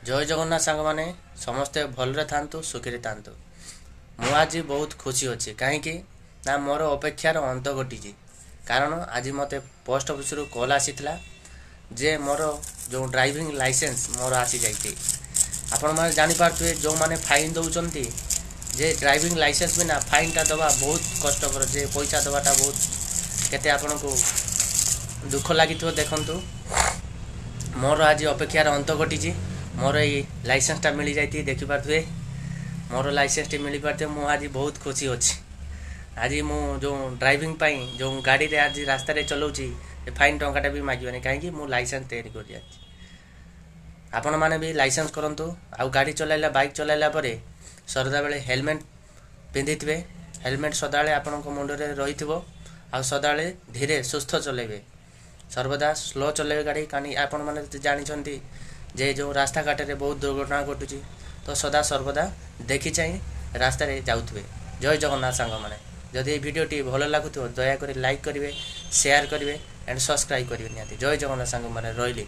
ଜୟ ଜଗନ୍ନାଥ ସାଙ୍ଗମାନେ, ସମସ୍ତେ ଭଲରେ ଥାନ୍ତୁ, ସୁଖରେ ଥାନ୍ତୁ। ମୁଁ ଆଜି ବହୁତ ଖୁସି ଅଛି, କାହିଁକି ନା ମୋର ଅପେକ୍ଷାର ଅନ୍ତ ଘଟିଛି। କାରଣ ଆଜି ମୋତେ ପୋଷ୍ଟ ଅଫିସରୁ କଲ୍ ଆସିଥିଲା ଯେ ମୋର ଯେଉଁ ଡ୍ରାଇଭିଂ ଲାଇସେନ୍ସ ମୋର ଆସିଯାଇଛି। ଆପଣମାନେ ଜାଣିପାରୁଥିବେ, ଯେଉଁମାନେ ଫାଇନ୍ ଦେଉଛନ୍ତି, ଯେ ଡ୍ରାଇଭିଂ ଲାଇସେନ୍ସ ବିନା ଫାଇନ୍ଟା ଦେବା ବହୁତ କଷ୍ଟକର, ଯେ ପଇସା ଦେବାଟା ବହୁତ କେତେ ଆପଣଙ୍କୁ ଦୁଃଖ ଲାଗିଥିବ। ଦେଖନ୍ତୁ, ମୋର ଆଜି ଅପେକ୍ଷାର ଅନ୍ତ ଘଟିଛି। ମୋର ଏଇ ଲାଇସେନ୍ସଟା ମିଳିଯାଇଛି। ଦେଖିପାରୁଥିବେ, ମୋର ଲାଇସେନ୍ସଟି ମିଳିପାରିଥିବ। ମୁଁ ଆଜି ବହୁତ ଖୁସି ଅଛି। ଆଜି ମୁଁ ଯେଉଁ ଡ୍ରାଇଭିଂ ପାଇଁ ଯେଉଁ ଗାଡ଼ିରେ ଆଜି ରାସ୍ତାରେ ଚଲାଉଛି, ଏ ଫାଇନ୍ ଟଙ୍କାଟା ବି ମାଗିବନି, କାହିଁକି ମୁଁ ଲାଇସେନ୍ସ ତିଆରି କରିଯାଇଛି। ଆପଣମାନେ ବି ଲାଇସେନ୍ସ କରନ୍ତୁ ଆଉ ଗାଡ଼ି ଚଲାଇଲା, ବାଇକ୍ ଚଲାଇଲା ପରେ ସଦାବେଳେ ହେଲମେଟ୍ ପିନ୍ଧିଥିବେ। ହେଲମେଟ୍ ସଦାବେଳେ ଆପଣଙ୍କ ମୁଣ୍ଡରେ ରହିଥିବ ଆଉ ସଦାବେଳେ ଧୀରେ ସୁସ୍ଥ ଚଲାଇବେ, ସର୍ବଦା ସ୍ଲୋ ଚଲାଇବେ ଗାଡ଼ି। କାରଣ ଆପଣମାନେ ଜାଣିଛନ୍ତି ଯେ ଯେଉଁ ରାସ୍ତାଘାଟରେ ବହୁତ ଦୁର୍ଘଟଣା ଘଟୁଛି, ତ ସଦା ସର୍ବଦା ଦେଖି ଚାହିଁ ରାସ୍ତାରେ ଯାଉଥିବେ। ଜୟ ଜଗନ୍ନାଥ ସାଙ୍ଗମାନେ। ଯଦି ଏଇ ଭିଡ଼ିଓଟି ଭଲ ଲାଗୁଥିବ, ଦୟାକରି ଲାଇକ୍ କରିବେ, ସେୟାର କରିବେ ଆଣ୍ଡ ସବସ୍କ୍ରାଇବ୍ କରିବେ ନିହାତି। ଜୟ ଜଗନ୍ନାଥ ସାଙ୍ଗମାନେ, ରହିଲି।